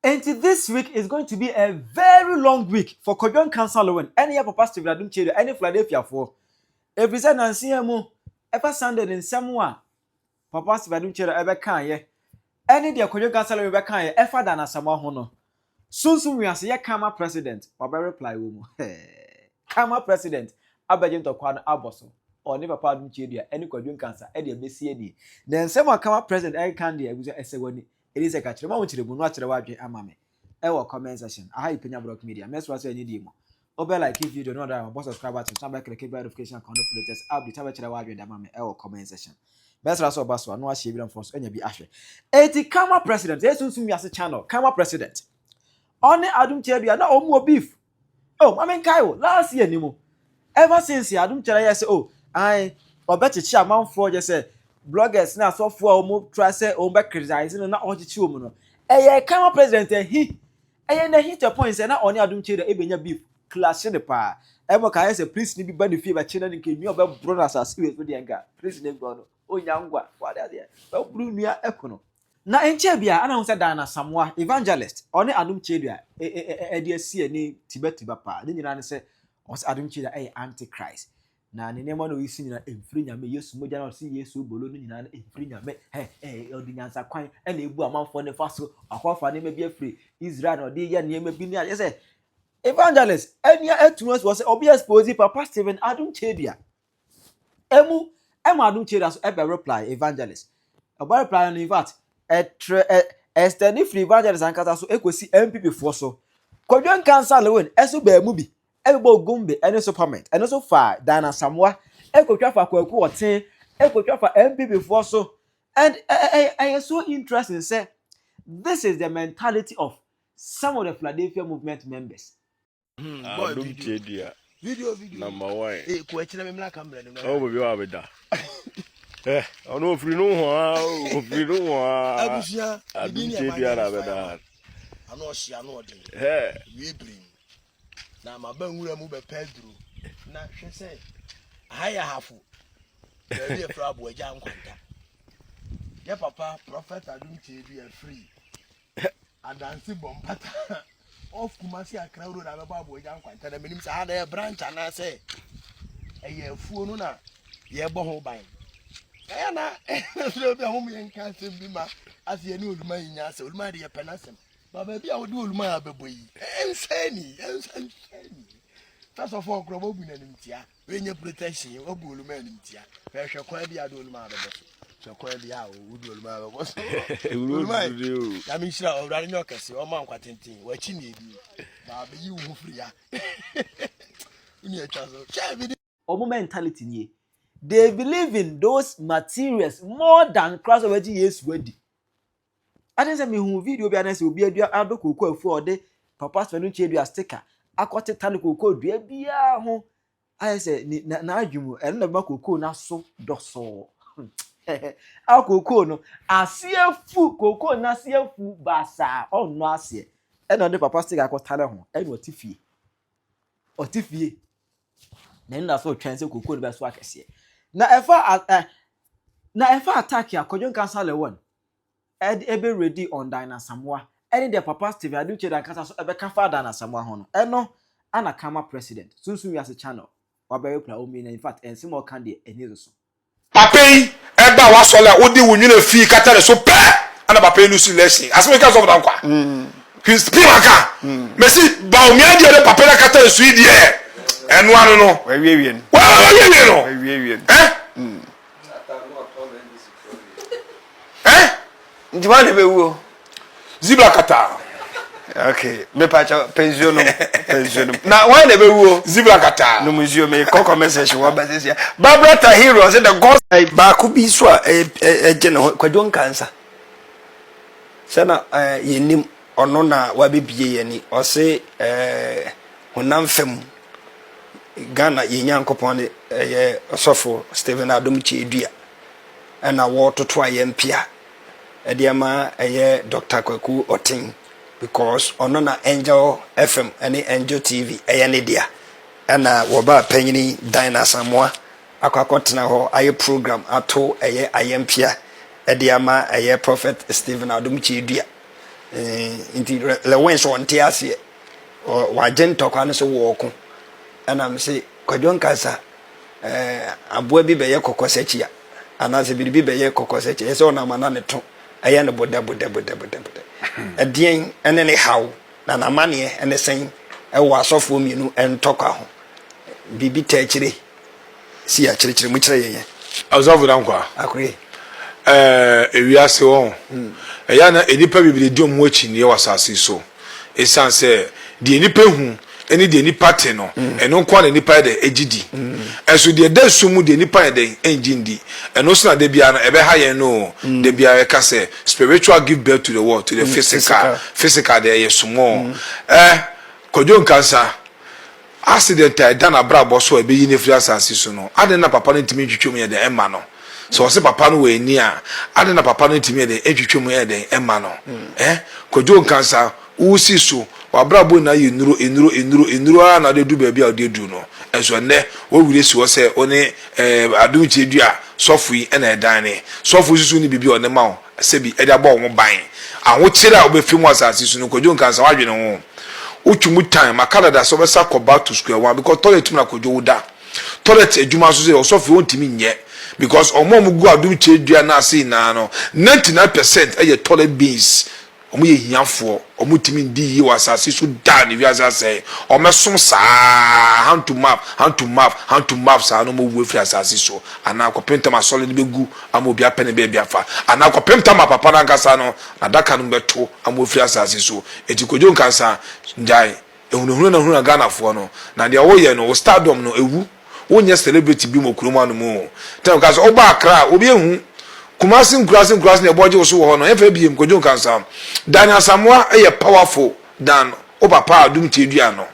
Enti this week is going to be a very long week for Kwadwo Nkansah Lewin ɛne yɛ papa Stephen Adom Kyerɛ ɛne Philadelphiafoɔ. Ɛfiri sɛ nansa mu ɛfa Sunday ne nsɛm a papa Stephen Adom Kyerɛ ɛbɛkaeɛ ɛne deɛ Kwadwo Nkansah Lewin bɛkaeɛ ɛfa Dan Asamoah ho no. Sunsum wiase yɛ Kama president wabɛ reply wɔ mu. Kama president abɛgye ntɔkwa no abɔ so. Ɔne papa Adom Kyerɛ ɛne Kwadwo Nkansah ɛde ɛbɛsi ani. Na nsɛm a Kama president ɛka deɛ ɛgu sɛ ɛsɛ w'ani. Ɛdi sɛ ka kyerɛ ma wo kyerɛ mu no akyerɛ w'adwe ama me ɛwɔ comment section. Aha yi Penya Block Media. Mɛsra sɛ ɛnyɛ die mu. Wobɛ like video no ɔda bɔ subscribe button so abɛ click bell notification icon no for latest update abɛkyerɛ w'adwe da ama me ɛwɔ comment section. Mɛsra sɛ ɔba so a no ahyɛ bi na mfo so anya bi ahwɛ. Eti Kama president ɛyɛ Sunsum Wiase channel Kama president. Ɔne Adom Kyerɛdua na ɔmo wɔ beef. Oh, maame nkae o, last year ni mu. Ever since Adom Kyerɛ yɛ sɛ oh, ai ɔbɛkyekye amanfoɔ gye sɛ bloggers na asɔfoɔ a wɔn try sɛ wɔn bɛ criticize no na ɔkyekye wɔn no. Ɛyɛ Kama president ɛhi. Ɛyɛ na hit a point sɛ na ɔne Adom Kyerɛdua ebenya beef clash ne paa. Ɛmɔ ka ayɛ sɛ police ni bi ba ne fie bɛkye na ne nke nua ɔbɛboro no asase wei so deɛ nka police ne nkɔ no onya ngwa wade adeɛ bɛboro nua ɛko no. Na nkyɛn bia ana ho sɛ Dan Asamoah evangelist ɔne Adom Kyerɛdua ɛde asi ani tibatiba paa. Ne nyinaa ne sɛ ɔsɛ Adom Kyerɛdua ɛyɛ antichrist. Na ne nneɛma na oyisi nyinaa ɛmfiri Nyame. Yesu mogya na ɔsi Yesu bolo no nyinaa no ɛmfiri Nyame. Ɛ ɛ ɔde nyansa kwan ɛna ebu amanfoɔ ne fa so akɔfa nneɛma bi afiri Israel na ɔde yɛ nneɛma bi ne ayɛ sɛ evangelist ɛnia etu ɛso sɛ ɔbi expose papa Stephen Adom Kyerɛdua. Emu ɛma Adom Kyerɛdua so ɛbɛ reply evangelist. Ɔbɛ reply no, in fact, ɛtrɛ ɛ extend firi evangelist ankasa so ekosi NPP foɔ so. Kwadwo Nkansah Lewin ɛso bɛn mu bi ɛbɛbɔ Gombe ɛne superment ɛno nso fa Dan Asamoah ɛkotwa fa Kwaku Ɔten ɛkotwa fa NPP foɔ so. And ɛ ɛ ɛyɛ so interesting sɛ this is the mentality of some of the Philadelphia Movement members. Adom Kyerɛdua video video number one. Ee kò ɛkyerɛ mi mmira kamara ni. Ɔwɔ baabi a wabɛda. Ɛ ɔno ofiri no ho a ofiri no ho a. Abusua. Adom Kyerɛdua na abɛda ha. Ano ɔhye ano ɔden. Hɛ. Wie birim na ma ba nwura mu bɛpɛ aduro na hwɛ sɛ aha yɛ Ahafo baabi yɛ fira Aboagya Nkwanta. Yɛ papa Prophet Adom Kyerɛdua firi Adanse bɔ mpata off Kumasi Accra road abɛbɔ Aboagya Nkwanta na menim sɛ ha na ɛyɛ branch anaasɛ ɛyɛ afuo no na yɛbɔ ho ban. Ɛyɛ na ɛsɛ bi a wɔn yɛn nka asɛm bi ma ase yɛne Oluma yi nya asɛm. Oluma de yɛpɛ n'asɛm ba baabi a wɔde Oluma yɛ abɛbɔ yi ɛnsɛ ni ɛnsɛ ni. First of all, nkurɔfoɔ bu n'anim tia wɔnyɛ protection, wɔbu Oluma anim tia. Hwɛ kwan bi a de Oluma abɛbɔ so, hwɛ kwan bi a wɔde Oluma abɛbɔ so. Oluma yi, Nyame nhyira Ɔwurade nyɛ ɔkɛse ɔma nkwa tenten wɔakyi ne ebi na abɛyi wo ho firi ya wone atwa so hwɛ bi. Ɔmo mentality nie. They believe in those materials more than Christ ɔbɛgye Yesu adi. Adi sɛ mihu video bi anase obi adua ado kooko afu a ɔde papa Stephen Kyerɛdua sticker akɔteta ne kooko dua biara ho ayɛ sɛ ne na n'adwe mu ɛno na bɛma kooko n'aso dɔsɔɔ a kooko no ase afu, kooko n'ase afu basaa ɔnnɔ aseɛ ɛna ɔde papa sticker akɔtare ho ɛna ɔte fie na ɛno na so ɔtwɛn sɛ kooko no bɛso akɛseɛ. Na ɛfa ɛ na ɛfa attack a Kwadwo Nkansah Lewin ɛde ɛbɛ ready on Dan Asamoah ɛne deɛ papa Stephen Adom Kyerɛdua ankasa so ɛbɛka fa Dan Asamoah ho no, ɛno ana Kama president Sunsun Wiase channel wabɛyɛ kura omi na in fact ɛnsɛm a ɔka deɛ ɛni so. Papa yi ɛba wasɔle a wode wo nwene fii kata ne so pɛ ana papa yi lose election. Asɛm yi ka sɔfo dankwa pii waka mɛsi Bawumia deɛ de papa yi akata ne so yi deɛ ɛno ano no. Wawiewie no. Wawiewie no. Wawiewie no. Ɛ ɛ Nti wɔn de bɛwuo. Zebra kata. Okay, mepakyɛ pɛ nsuo nom, pɛ nsuo nom na wɔn de bɛwuo. Zebra kata. Nom nsuo mi kɔ comment section wɔn bɛ sisi Barbara Tahiru ɔsɛ the God. Baako bi so a ɛyɛ ɛgye ne ho Kwadwo Nkansa sɛ na yɛnim ɔno na wabɛbie yɛn ani. Ɔse honam fam Ghana yɛn Nyankopɔn ne ɛyɛ ɔsɔfo Stephen Adom Kyedua ɛna wɔretoto a yɛn pia ɛde ama ɛyɛ Dr. Kwaku Ɔten because ɔno na Angel FM ɛne Angel TV ɛyɛ ne dea ɛna wɔbaa panyini Dan Asamoah akɔ akɔtena hɔ ayɛ program ato ɛyɛ ayɛmpia ɛde ama ɛyɛ Prophet Stephen Adom Kyedua. Nti Lewin sɛ ɔnte aseɛ. Wagye ntɔkwa no so wɔɔko. Ɛna me se Kwadwo Nkansa aboa bi bɛyɛ kɔkɔsakyi a anaasɛ biribi bɛyɛ kɔkɔsakyi ɛyɛ sɛ ɔnam ana ne to ɛyɛ no bodɛ bodɛ bodɛ bodɛ bodɛ. Ɛdeɛn ɛne ne haw na n'amaneɛ ɛne sɛn ɛwɔ asɔfoɔ mmienu ntɔkwa ho. Biribi taa akyire. Si a kyerɛkyerɛ mu kyerɛ yɛn ɛ. Ɔsɔfo Dankwa. Akoe. Ɛɛ ewiase hɔ. Ɛyɛ a na nnipa bebree di wɔn ho akyinnyeɛ wɔ asase so. Esiane sɛ deɛ nnipa hu ne deɛ nnipa te no, ɛno nko ara na nnipa yɛ dɛn gye di. Ɛnso deɛ ɛda sum mu deɛ nnipa yɛ dɛn ngye ndi. Ɛno nso na da biara no ɛbɛha yɛn no o. Da biara yɛka sɛ spiritual give birth to the what? To the physical. Physical deɛ ɛyɛ small. Ɛ Kwadwo Nkansah. Accident a ɛda n'abrabɔ so a ɛbɛyi no afiri asase so no, adɛn na papa no ntumi ntwitwa mu yɛ dɛn mma no? Sɛ ɔse papa no wɔ ani a, adɛn na papa no ntumi yɛ dɛn ntwitwa mu yɛ dɛn mma no? Eh? Kwadwo Nkansah, wosi so, w'abrabɔ nyinaa yɛ nnuro, nnuro, nnuro, nnuro ara na wode adu baabi a wode aduru no. Nso ɛnnɛ, woawiri asi hɔ sɛ wo ne eh, Adom Kyerɛdua sɔfo yi na ɛdan ne. Sɔfo yi susu ne biribi a ɔde ma wo. sɛbi de abɔ wo ho ban. Ahokyere a wobɛfi mu asase so no, Kwadwo Nkansah woadwene ho? Wotwe mu tan, maka dada sɛ wobɛsa akɔ back to square one because toilet mu na Kwadwo woda. Toilet adwuma nso sɛ ɔsɔfo yi ɔntumi nyɛ because wɔn a wɔgu adom kyerɛdua no ase nyinaa no, 99% yɛ toilet beans. Wɔyɛ hiafoɔ, wɔntumi ndi yie wɔ asase so da na wiase asɛe. Wɔbɛsom saa hand to mouth, hand to mouth, hand to mouth saa na wɔawu afiri asase so. Anaa kɔpem tam asɔre no bɛgu ama obi apɛ ne baabi afa. Anaa kɔpem tam a papa no ankasa no n'adaka no mu bɛto ama wafiri asase so. Enti Kwadwo Nkansah, gyae Ehunahuna na hunahuna Ghanafoɔ no na deɛ woyɛ no wo stardom no ewu wonyɛ celebrity biom wɔ kurom hanom oo tɛm ka sɛ woba Accra a obi ehu Kumasi nkuraase nkuraase na ɛbɔ gye wo so wɔ hɔ no ɛmfa biem Kwadwo Nkansah Dan Asamoah yɛ powerful than wo papa a Dum Kyedua no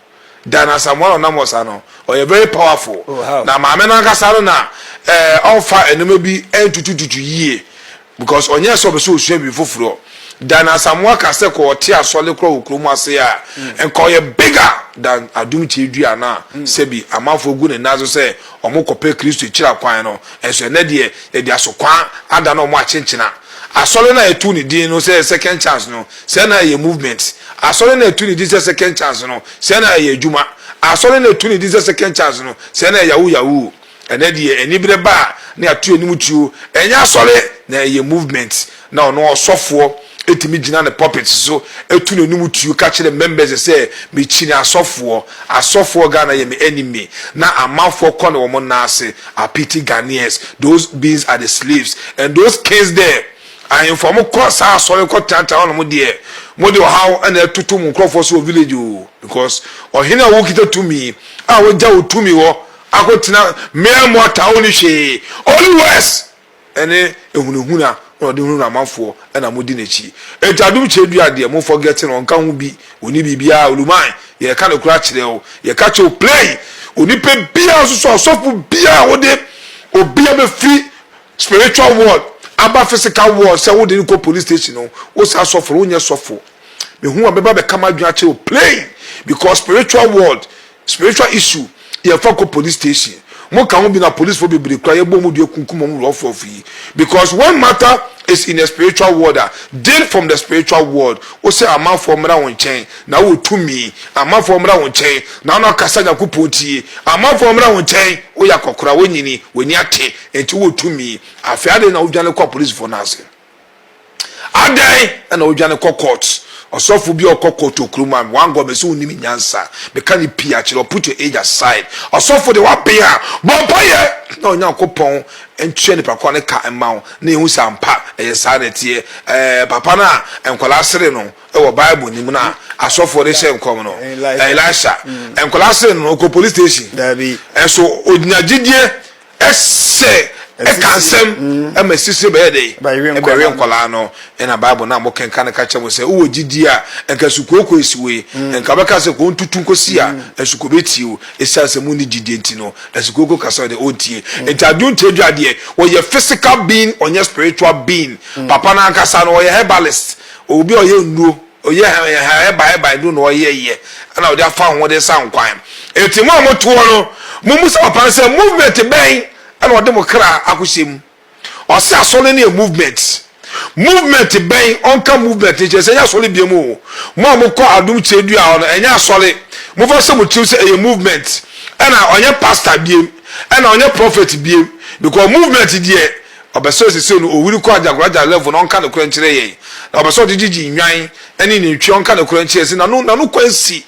Dan Asamoah na ɔnam hɔ saa no ɔyɛ very powerful Oh, na maame no ankasa no na ɛɛ ɔnfa nneɛma bi ntutututu yie Because ɔnyɛɛ sɛ ɔpɛ sɛ ɔsua biribi foforɔ. Dan Asamoah ka sɛ kɔ ɔte asɔre korɔ wɔ kurom ase a, nka ɔyɛ bigger than Adom Kyei-Duah no a sɛbi amanfoɔ gu ne nan so sɛ ɔmo kɔpɛ Kristo akyiri akwan no. Nso ɛnnɛ deɛ yɛde asokwaa adane ɔmo akyenkyena. Asɔre no a yɛtoo ne din no sɛ Second Chance no, sɛɛ na ɛyɛ movement. Asɔre no a yɛto ne din sɛ Second Chance no, sɛɛ na ɛyɛ adwuma. Asɔre no a yɛto ne din sɛ Second Chance no, sɛɛ na ɛyɛ yahoo yahoo. Ɛnɛ deɛ aniberɛ ba a na yɛato anim tuo, ɛnyɛ asɔre na ɛyɛ movement na ɔno ɔsɔfoɔ tumi gyina ne pulpit so tu n'anim tuo ka kyerɛ members sɛ mekyini asɔfoɔ, asɔfoɔ Ghana yɛ me enemy na amanfoɔ kɔ ne wɔn nan ase, I pity Ghanaians, those beings are the slaves and those kings there ahemfo a wɔkɔ saa asɔre kɔ tenatena hɔ nom deɛ mode ɔhaw na ɛtoto mo nkurɔfoɔ so wɔ village o because ɔhene a wokita tumi a wogya wo tumi hɔ akɔtena mmea mu ataa ɔnni hwee only words ɛne ehunahuna na ɔde hunahuna amanfoɔ ɛna mo di n'akyi eti adum kyerɛ dua deɛ mo forget no ɔnka ho bi ɔni biribiara oluman yɛka no kora kyerɛ o yɛka kyerɛ o play onipa biara nso so asɔfo biara wode obia bɛfiri spiritual world aba physical world sɛ wode no kɔ police station no wo saa sɔfo no wonyɛ sɔfo mehu a bɛba bɛka m'adwene akyerɛ o play because spiritual world Spiritual issue yɛnfa nkɔ police station mo ka ho bi na police foɔ bebree koraa yɛbɔ ɔmo dua kunkum ɔmo rough rough yi because when matter is in a spiritual world a deal from the spiritual world wo sɛ amanfoɔ mmra wo nkyɛn na wowɔ tumi amanfoɔ mmra wo nkyɛn na wona kasa Nyankopɔn tie amanfoɔ mmra wo nkyɛn woyɛ akɔkora wonyini w'ani ate nti wowɔ tumi afei adɛn na wodwane kɔ apolicefoɔ no ase. Adɛn na wodwane kɔ court? Ɔsɔfo bi a ɔkɔ court wɔ kurom a one God mese wonim nyansa. Meka ne pii akyerɛ wo put your age aside. Ɔsɔfo de waben a bɔ mpaeɛ na Onyankopɔn ntua nipa korɔ ne ka mma wo na yɛhu sɛ ampa ɛyɛ saa na ɛteɛ. Ɛɛ papa no a nkwadaa sere no wɔ Bible no mu no a asɔfoɔ de hyɛ nkɔm no Elisha nkwadaa sere no no ɔkɔ police station ɛnso ɔnya gyidie Ɛsɛ ɛka nsɛm ma asisire bɛyɛ dɛn? Ɛbɛwe nkwadaa no. Ɛna Bible no a mokenkan no ka kyerɛ mo sɛ, wowɔ gyidie a, nka sukooko esi wei, nka wobɛka sɛ kɔ ntutu nkɔsi a, nsuko bɛtie wo. Ɛsiane sɛ monni gyidie nti no, nsukooko kasa deɛ ɔntie. Nti Adwo Ntiadua deɛ, ɔyɛ physical being, ɔnyɛ spiritual being. Papa no ankasa no, ɔyɛ herbalist, obi a ɔyɛ nnuro. Ɔyɛ hɛn ɛba ɛba edu na ɔyɛ yɛ ɛna ɔde afa ho de sa nkwan. Eti mo a mo toɔ no, mo musa papa no sɛ movement bɛn ɛna ɔde mo kra akɔhyɛ mu. Ɔse asɔre no yɛ movement. Movement bɛn ɔnka movement nkyerɛ sɛ ɛnyɛ asɔre biom o. Mo a mokɔ Adom Kyerɛdua hɔ no ɛnyɛ asɔre. Momfa nhyɛ mo tirim sɛ ɛyɛ movement. Ɛna ɔnyɛ pastor biem. Ɛna ɔnyɛ prophet biem. Because movement deɛ ɔpɛ sɛ sesei no owiri kɔ agyagoraagya level na ɔnka nokorɛ nkyerɛ yɛn. Na ɔpɛ sɛ ɔgyegyegye nnwan ne nantwie ɔnka nokorɛ nkyerɛ yɛn sɛ n'ano n'ano kwan si.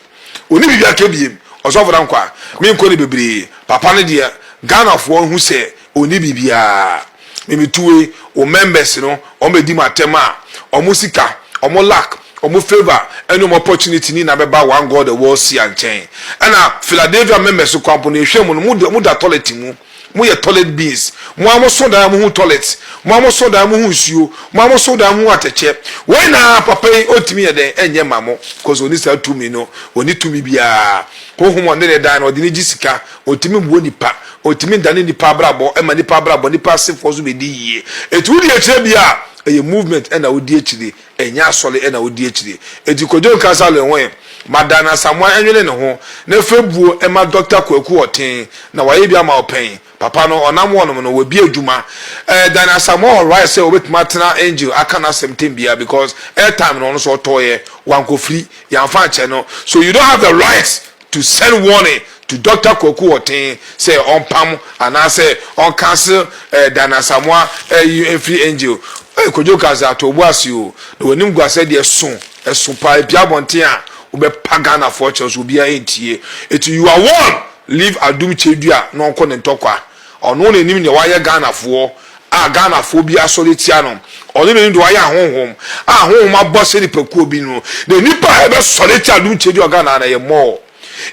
Ɔnni biribi aka biem. Ɔsɔfo Dankwa, menkɔ no bebree. Papa no deɛ Ghanafoɔ nhu sɛ Ɔnni biribiara. Me me tu wei, wo members no, wɔn bɛdi mo atɛm a, wɔn sika, wɔn luck, wɔn favour ɛne wɔn opportunity ne nyinaa bɛba One God the World Seer nkyɛn. Ɛna Philadelphia members koraa mpo no, yɛhwɛ mu no, mo mo da toilet mu. Mo yɛ toilet beans. Mo ara mo so dan a mo hu toilet. Mo ara mo so dan a mo hu nsuo. Mo ara mo so dan a mo hu atɛkyɛ. Wei nyinaa papa yi ɔntumi nyɛ dɛn ɛnyɛ ma mo because ɔnni saa tumi no. Ɔnni tumi biara. Honhom a ɔne ne dan no, ɔde no gye sika. Ɔntumi mmoa nipa. Ɔtumi dane nipa abrabɔ ma nipa abrabɔ nipa asefoɔ nso bɛdi yie. Enti wodi akyire bi a, ɛyɛ movement na wodi akyire, ɛnyɛ asɔre na wodi akyire. Enti Kojo Nkansah Lewin, ma Dan Asamoah nwene ne ho na fa buo ma Doctor Kwaku Ɔten na wayɛ bi ama wo pɛn. Papa no ɔnam wɔnom no wabie adwuma. Eh, Dan Asamoah wɔ right sɛ ɔbɛtumi atena Angel aka n'asɛm tɛm biara because airtime no ɔno nso ɔtɔeɛ, wankɔfiri, yɛamfa ankyɛ no. So you don't have the right to send warning to Doctor Kwaku Ɔten sɛ ɔmpam anaasɛ ɔncancel eh, Dan Asamoah eh, yi mfiri Angel. Eh, Kojo Nkansah ato wo bo ase o, na w'anim guasɛ deɛ so, ɛso paa, epie abɔnten a wobɛpa Ghanafoɔ kyɛw so obiara ntie. Eti you are warned, leave Adum Kyedua na ɔnkɔ ne ntɔkwa. Ɔno na nim deɛ wayɛ Ghanafoɔ a Ghanafoɔ bi asɔre atia no. Ɔno na nim deɛ wayɛ ahonhom a ahonhom abɔ sɛ nipakuo bi no. Na nnipa a ɛbɛsɔre atia adom kyɛdi wɔ Ghana ha no ɛyɛ more.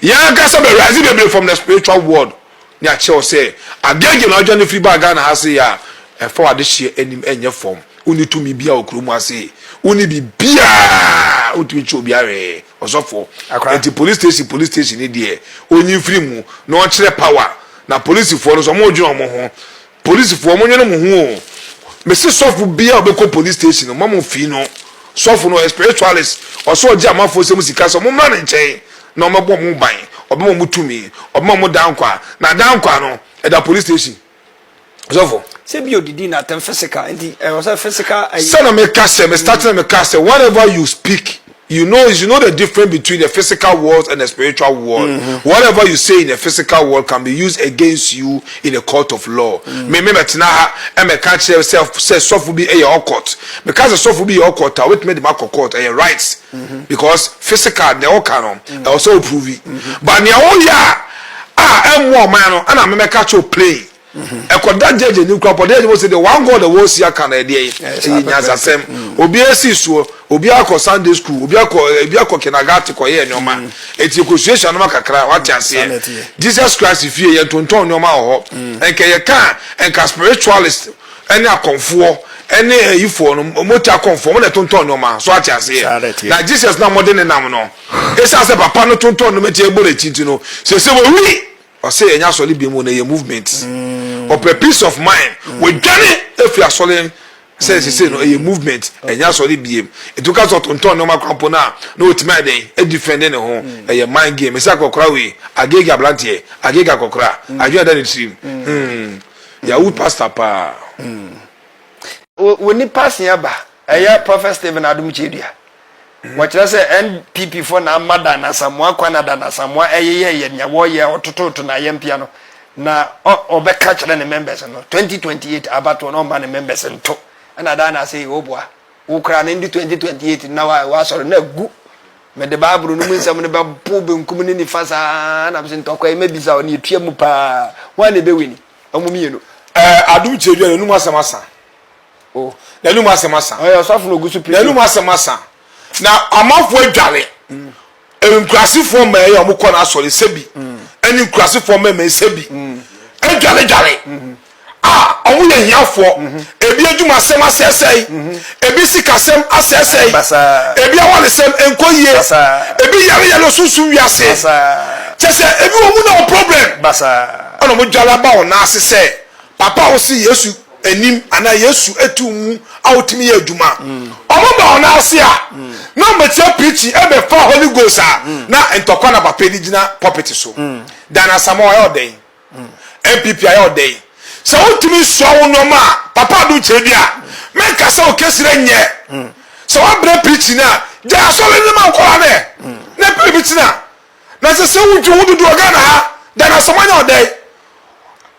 Yɛn ankasa bɛ rise bebree from the spiritual world ne akyerɛ wo sɛ Agege na ɔdwane firi baa Ghana ha sei a ɛmfa w'adehyeɛ anim ɛnyɛ fam. Wonni tumi biara wɔ kurom ha sei. Wonni biribiara. Wontumi nkyɛ obiara hwee. Ɔsɔfoɔ. Enti police station police station ne deɛ ɔnyi mfiri mu na ɔnkyerɛ power. Na polisifoɔ no nso wɔn redwene wɔn ho. Polisifoɔ mo nwene mo ho o. Mese sɔfo biara a ɔbɛkɔ police station no mma mo fii no. Sɔfo no ɔyɛ spiritualist. Ɔsɛ ɔgye amanfoɔ nsam sika sɛ wɔn mmra ne nkyɛn na ɔmmɛbɔ wɔn ban. Ɔbɛma wɔn tumi. Ɔbɛma wɔn daa nkwa. Na daa nkwa no ɛda police station. Sɔfo. Sɛ bi odidi na atɛm physical nti ɛwɔ sɛ physical ayi. Sɛ na meka sɛ me start na meka sɛ whatever you speak You know, you know the difference between the physical world and the spiritual world. Mm-hmm. Whatever you say in the physical world can be used against you in a court of law. Mm. Me me betena ha e me ka kyerɛ sɛ sɛ sɔfo bi ɛyɛ occult. Me ka sɛ sɔfo bi yɛ occult a wetumi de ma kɔ court ɛyɛ rights. Mm-hmm. Because physical nea ɔka no mm. ɛwɔ sɛ oprove. Mm-hmm. But nea ɔyɛ a a ɛmmoa ɔman no ɛna me mɛka kyerɛ plain. Ɛkɔda judge anim koraa pɔ judge mo sɛ the one God the world see aka na ɛdeɛ ɛyɛ nyansasɛm mm. obi esi soɔ obi akɔ Sunday school obi akɔ ebi akɔ kindergarten kɔyɛ nneɛma mm. eti ekosuasua nneɛma kakra wate aseɛ Jesus Christ fie yɛn tontɔn nneɛma wɔ hɔ nka yɛ ka nka spiritualist ɛne akɔnfoɔ ɛne ayifoɔ no moti akɔnfoɔ mo na ɛtontɔn nneɛma so ate aseɛ na Jesus na mo de ne nam no esan sɛ papa no tontɔn nneɛma ti ɛbɔ n'akyi ti no sese wɔ wi. Ɔsɛ yɛnyɛ asɔre biom o na ɛyɛ movement. Ɔpɛ peace of mind. Wadwane afiri asɔre sɛ sese no ɛyɛ movement ɛnyɛ asɔre biem. Nti woka sɛ ɔtontɔn nneɛma koraa mpo no a na ɔtumi ayɛ dɛn adifɛnde ne ho. Ɛyɛ mind game. Ɛsɛ akɔkora wei Agege abranteɛ Agege akɔkora adwene a ɛda ne tirim. Hmm Yahoo pastor paa. Wo nipa se aba ɛyɛ Prophet Stephen Adom Kyedua. Wɔkyerɛ sɛ NPP foɔ na ama Dan Asamoah kwan na Dan Asamoah ɛyeyɛyɛ nea wɔyɛ ɔtototo na ayɛmpia no na ɔbɛka kyerɛ ne members no 2028 abatoɔ no ɔmma ne members nto ɛna Dan ase ɔboa wo koraa no ndi 2028 na wasɔre na agu mede baabolo no mu nsɛm no bɛbo benkum ne nifa saa na mese ntɔkwa yi mɛbisa wo ne ɛtua mu paa hwan na ɛbɛwini ɔmo mmienu. Ɛɛ adum kyerɛ dua n'anum asɛm asa. Oh. N'anum asɛm asa. Ɔyɛ ɔsɔfo na ogu so preach. N'anum asɛm asa. Na amanfoɔ adware. Mm. Nkurasefoɔ mmaa yi a wɔkɔ n'asɔre sɛbi. Mm. Ɛne nkurasefoɔ mmarima yi sɛbi. Mm. Adware dware. Mm. A wɔn yɛ hiafoɔ. Mm-hmm. Ebi adwumasɛm asɛesɛe. Mm-hmm. Ebi sikasɛm asɛesɛe. Ebi awaresɛm nkɔ yie. Ebi yare yare sunsun wiase. Kyɛ sɛ ebi wɔ mu na wɔ problem. Ɛna wɔn dware aba wɔn nan ase sɛ papa a wɔsi Yesu anim anaa Yesu atu mu a wotumi yɛ adwuma. Wɔn ba wɔn ase a na wɔbɛtia preaching ɛbɛfa Holy Ghost a na ntɔkwa na papa yi gyina pulpit so. Dan Asamoah ɔyɛ ɔdɛn? NPP ayɛ ɔdɛn? Sɛ wontumi nsoa wo nneɛma a, Papa Adom kyerɛ bi a, menka sɛ wo kesrɛ nyɛ. Sɛ woabrɛ preaching no a, gyae asɔre no ma nkwadaa no ɛ, na pɛ biribi tena. Na sɛ sɛ wodwen ho dodo wɔ Ghana ha, dan asɛm anya wo dɛn?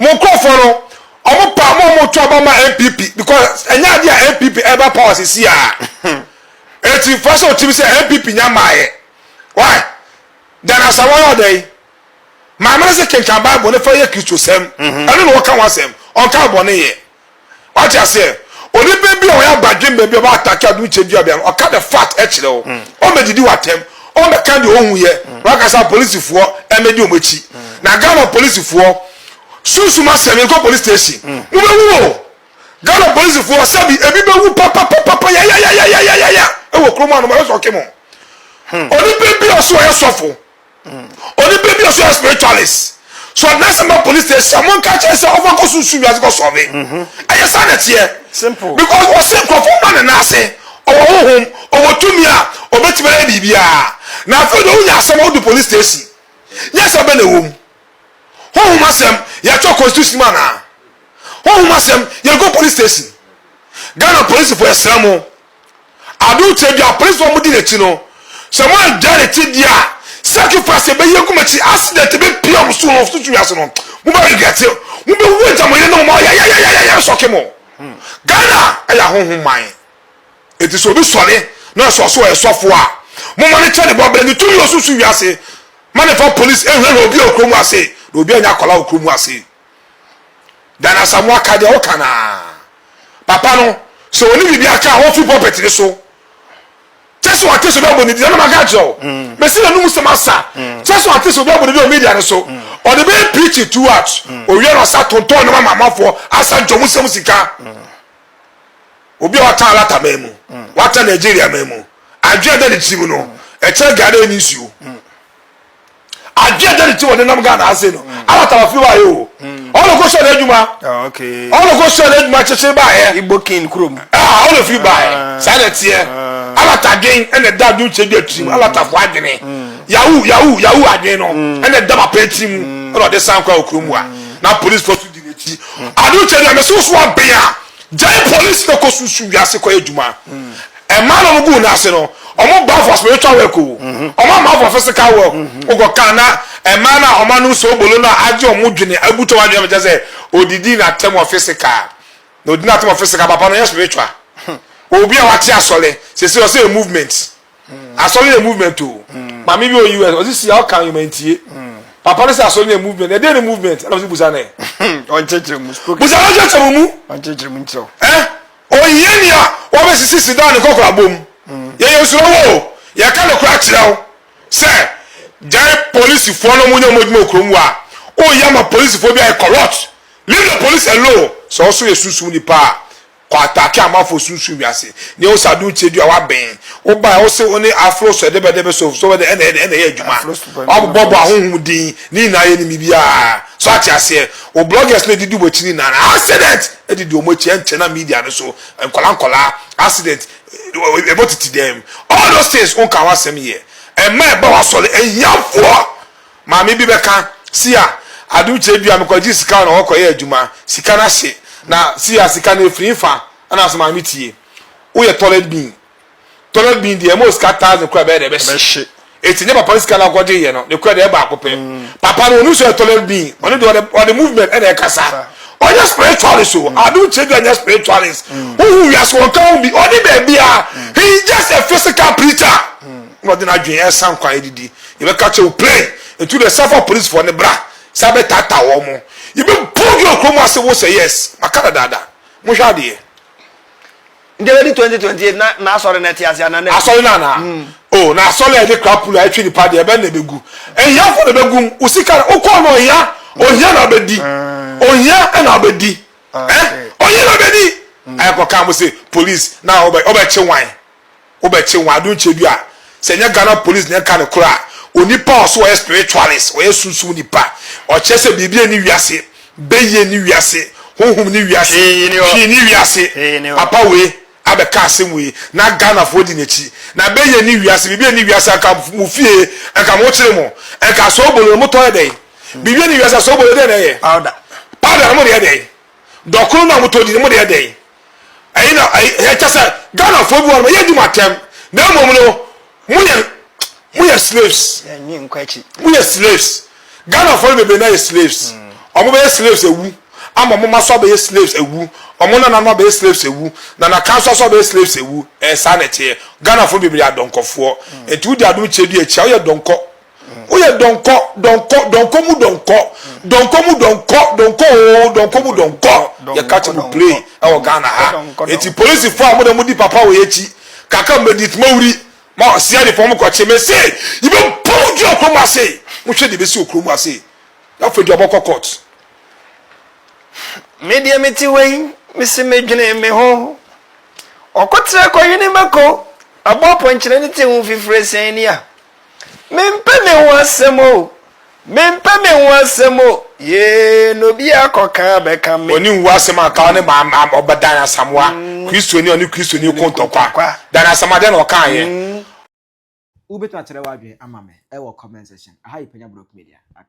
Mo nkurɔfoɔ no, ɔmo pa mo a ɔmo to aba ma NPP because ɛnyɛ adeɛ a NPP ɛba power sisi a. Eti fa sɛ otim sɛ NPP nya mmaeɛ. Why? Dan asɛm anya wo dɛn? Maame no se kenkan Bible no fa yɛ Kristosɛm. Ɛno na wɔka ho asɛm. Ɔnka bɔne yɛ. Wate aseɛ? Onipa bi a ɔyɛ abadwemma bi a ɔbɛ atake adom kyɛ dua bia no, ɔka the fact kyerɛ wo. Ɔmmɛdidi w'atɛm. Ɔmmɛka deɛ ɔhu yɛ. Na waka sɛ apolisifoɔ mmɛdi wɔn akyi. Na Ghana polisifoɔ, sunsum asɛm, yɛnkɔ police station. Mobɛwu o! Ghana polisifoɔ, sɛbi, ebi bɛwu papapapapa yayayayayaya wɔ kurom hanom, ɛbɛsɔke mo. Onipa bi a ɔse ɔyɛ sɔfo, Onipa bi ɔso yɛ spiritualist so ɔde n'asɛm ba police station mo nka kyerɛ sɛ ɔfa kɔ sunsun wiase kɔ sɔre mhm. ɛyɛ saa na ɛteɛ simple because ɔse nkurɔfoɔ ma ne nan ase ɔwɔ honhom ɔwɔ tumi a ɔbɛtumi ayɛ biribiara na afei de wonya asɛm a wode police station nyɛ sɛ bɛ na ɛwɔ mu honhom asɛm yɛtɔ constitution mu anaa honhom asɛm yɛkɔ police station Ghana polisifoɔ yɛsrɛ mo Ade kyɛ bi a apolisifo a wɔdi n'akyi no, sɛ wɔangyae ne ti di a, sacrifice a ɛbɛyɛ agu m'akyi, accident ɛbɛpia wɔn so wɔ susu wiase no, mobɛ regret, mobɛwu agya mo yere ne mo mma, yayayayaya sɔke mo. Ghana ɛyɛ ahonhom man. Enti sɛ obi sɔre na ɔsɔ so ɔyɛ sɔfo a, momma no kyɛ ne bɔberɛ, ne tumi wɔ susu wiase, ma ne fa police ɛnhwɛhwɛ obi a wɔ kurom ase, na obi anya akwadaa wɔ kurom ase. Dan Asamoah ka deɛ woka no ara. Papa no, sɛ ɔne biribi aka a, ɔmfiri pulpit no so. Kyɛ sɛ wate sɛ obi abɔ ne din, ɛna maka akyerɛ wo. Mm. Mesi n'anum sɛm asa. Mm. Kyɛ sɛ wate sɛ obi abɔ ne din wɔ media no so. Mm. Ɔde bɛyɛ preaching throughout. Owia na ɔsa tontɔn nneɛma ma amanfoɔ, asa dwom nsɛm sika. Obi a wata alata man mu, wata Nigeria man mu, adwene a ɛda ne tirim no, ɛkyerɛ Ghana ɛni nsuo. Adwene ɛda ne tirim ɔde nam Ghana ase no, alata wafiri baayɛ o. Ɔno kɔ sɔ n'adwuma, ɔno kɔ sɔ n'adwuma kyekyere baayɛ. Igbo king kurom. Ah, ɔno firi baayɛ. Saa na ɛteɛ. Alata adwene ɛna ɛda adwene kyɛ bi atirim, alatafoɔ adwene. Yahoo, yahoo, yahoo adwene no ɛna ɛda papa tirim ɛna ɔde san kɔ a okurom a na polisifoɔ so di n'akyi. Adwene kyɛ bi a mɛsɛ woso abɛn a Gyae police na kɔ susu wiase kɔ yɛ adwuma. Ɛmaa na ɔmo gu wɔn ase no, ɔmo ba for spiritual work o. Ɔmo ama for physical work. Wokɔ kaa na ɛmaa na ɔmo anom soobolo no a agye ɔmo dwene abutu ɔmo adwene kyɛ sɛ odidi n'atɛm wɔ physical. Na odi n'atɛm wɔ physical papa no ɔnyɛ spiritual. Obi a wate asɔre, sese ɔsɛ yɛ movement. Asɔre yɛ movement o. Maame bi wɔ US ɔsi si a ɔka yoma ntie. Papa no sɛ asɔre yɛ movement. Ɛdeɛ ne movement? Ɛna ɔsi busa ne. Ɔnkyerɛkyerɛ mu. Busa no ɔnkyerɛkyerɛ mu. Ɔnkyerɛkyerɛ mu nkyerɛw. Ɛ ohia ni a wɔbɛsisi si dan ne kɔkɔrɔ abom. Yɛyɛ nsuro wo o. Yɛka no kora kyerɛ wo sɛ gyae polisifoɔ no mo nyɛ wɔn adwuma wɔ kurom a woyɛ ama polisifoɔ bi ayɛ corrupt. Leave the police alone. Sɛ ɔso yɛ sunsum nipa a Kɔ atake amanfoɔ sunsum wiase ne wo sɛ ado nkyɛ dua wabɛn wo baɛ wo se wo ne afro so ɛdɛbɛdɛbɛ so so ɛna ɛna ɛyɛ adwuma wabobɔbɔ ahonhom din ne nyinaa yɛ nim bibiaa so ate aseɛ wo bloggers no ɛdidi wɔn akyi ne nyinaa no accident ɛdidi wɔn akyi ɛnkyɛ na media no so nkɔla nkɔla accident ɛbɔ titi dɛm all those things wo nka ho asɛm yɛ ɛma ɛba wasɔre ahiafoɔ Maame bi bɛka, Sia, adom kyerɛ bi a mekɔgye sika na wɔkɔyɛ adwuma, sika no ahye, na sia, sika no ɛfiri hefa? Ɛna sɛ maame tie, woyɛ toilet bin, toilet bin deɛ ɛma osika thousand koraa ɛbɛyɛ dɛ ɛbɛhye. Eti nyɛ papa no sika no akɔgye yɛ no, ne kura deɛ ɛyɛ baako pɛ. Papa no ɔnim sɛ ɔyɛ toilet bin, ɔno deɛ ɔde ɔde movement ɛna ɛkasa. Ɔnyɛ spiritualist o, adom kyerɛ bi a nyɛ spiritualist. Wohu wiase wɔnka ho bi, ɔne baabiara, he is just a physical preacher. Na ɔde n'adwene ɛresan kwan adidi. Yɛbɛka kyerɛ wo plain. Nti wode san fa policefoɔ no bra sɛ abɛtaataa wɔn mo. Yɛbɛbɔ dua wɔ kurom ase wo sɛ yes. Maka dadaada. Monhwɛ adeɛ. Nti ɛbɛdi 2028 na n'asɔre no ɛte ase anaa na. Asɔre no anaa? Oh na asɔre a yɛde krapula ɛtwe nipa deɛ ɛbɛn na ɛbɛgu. Ahiafoɔ na ɛbɛgu mu. Wo sika no wokɔɔ no ohia ohia na wobɛdi. Ohia na wobɛdi. Eh ohia na wobɛdi. Ɛkɔka mo se police na wobɛkye wan. Wobɛkye wɔn ade nkyɛ bi a, sɛ ɛnyɛ Ghana police na ɛka no korɛ a, onipa a ɔse ɔyɛ spiritualist, ɔyɛ sunsum nipa, ɔkyerɛ sɛ biribi nni wiase, bɛyie nni wiase, honhom nni wiase, hwee nni wiase, papa wei abɛka asɛm wei na Ghanafoɔ di n'akyi, na bɛyie nni wiase, biribi nni wiase, anka mo fie, anka mokyere mo, anka soobolo no motɔ yɛ dɛn? Biribi nni wiase a soobolo dɛn na ɛyɛ? Powder. Powder no mode yɛ dɛn? Dɔkono no a motɔ di no mode yɛ dɛn? Ɛyi na ɛyi ɛkyɛ sɛ Ghanafoɔ bi wɔ no yɛ di mo atɛm na mmom no moyɛ moyɛ slaves. Moyɛ slaves. Ghanafoɔ no bebree na yɛ slaves. Ɔmo bɛyɛ slaves awu ama ɔmo mma so abɛyɛ slaves awu. Ɔmo nananom abɛyɛ slaves awu. Nana kan so aso abɛyɛ slaves awu. Ɛyɛ saa na ɛteɛ. Ghanafoɔ bebree yɛ adɔnkɔfoɔ. Nti wodi adom kyɛ di akyi a woyɛ dɔnkɔ. Woyɛ dɔnkɔ, dɔnkɔ, dɔnkɔ mu dɔnkɔ, dɔnkɔ mu dɔnkɔ, dɔnkɔ oo, dɔnkɔ mu dɔnkɔ. Yɛ catch mu play ɛwɔ Ghana ha. Eti polisifoɔ a mo de mo di papa wɔ yɛ akyi, kakra mo bɛ di tuma wuri, ma CID foɔ mo kɔ kye me se, yɛ bɛ bɔ mo dua kurom ase. Mo hwɛ deɛ bɛ si wɔ kurom ase. Afei deɛ ɔbɛkɔ court. Me deɛ me te wei, me se me dwene me ho. Ɔkɔtrɛ kɔhwene mako, abɔ apɔnkyerɛ ne te ho fifire sɛn ni a. Mempɛ me ho asɛm o, mempɛ me ho asɛm o, yee, na obi akɔka abɛka me. Ɔne nwu asɛm a ɔka ɔne ma ɔba Dan Asamoah, Kristoni a ɔne Kristoni ko ntɔkwa. Dan Asamoah dɛn na ɔkaeɛ? Wobɛtumi akyerɛ w'adwene ama me wɔ comment section. Aha yɛ Panya Broke Media.